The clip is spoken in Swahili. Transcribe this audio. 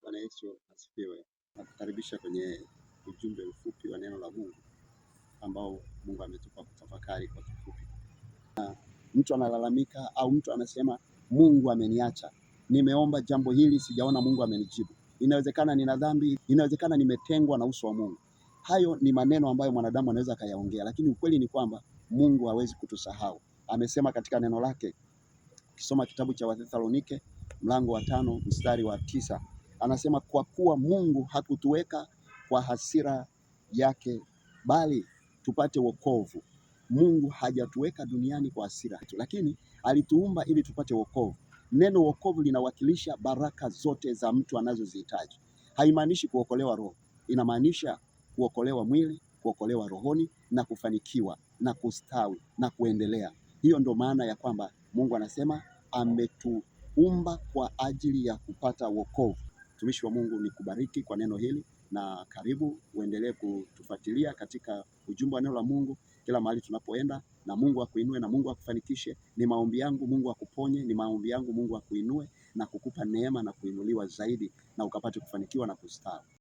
Bwana Yesu asifiwe. Nakukaribisha kwenye ujumbe mfupi wa neno la Mungu ambao Mungu ametupa kutafakari kwa kifupi. Na mtu analalamika au mtu anasema Mungu ameniacha, nimeomba jambo hili sijaona Mungu amenijibu. Inawezekana nina dhambi, inawezekana nimetengwa na uso wa Mungu. Hayo ni maneno ambayo mwanadamu anaweza akayaongea, lakini ukweli ni kwamba Mungu hawezi kutusahau. Amesema katika neno lake, ukisoma kitabu cha Wathesalonike mlango wa 5 mstari wa 9, anasema kwa kuwa Mungu hakutuweka kwa hasira yake, bali tupate wokovu. Mungu hajatuweka duniani kwa hasira, lakini alituumba ili tupate wokovu. Neno wokovu linawakilisha baraka zote za mtu anazozihitaji. Haimaanishi kuokolewa roho, inamaanisha kuokolewa mwili, kuokolewa rohoni na kufanikiwa na kustawi na kuendelea. Hiyo ndo maana ya kwamba Mungu anasema ametuumba kwa ajili ya kupata wokovu. Mtumishi wa Mungu, nikubariki kwa neno hili na karibu uendelee kutufuatilia katika ujumbe wa neno la Mungu kila mahali tunapoenda, na Mungu akuinue na Mungu akufanikishe. Ni maombi yangu Mungu akuponye, ni maombi yangu Mungu akuinue na kukupa neema na kuinuliwa zaidi na ukapate kufanikiwa na kustawi.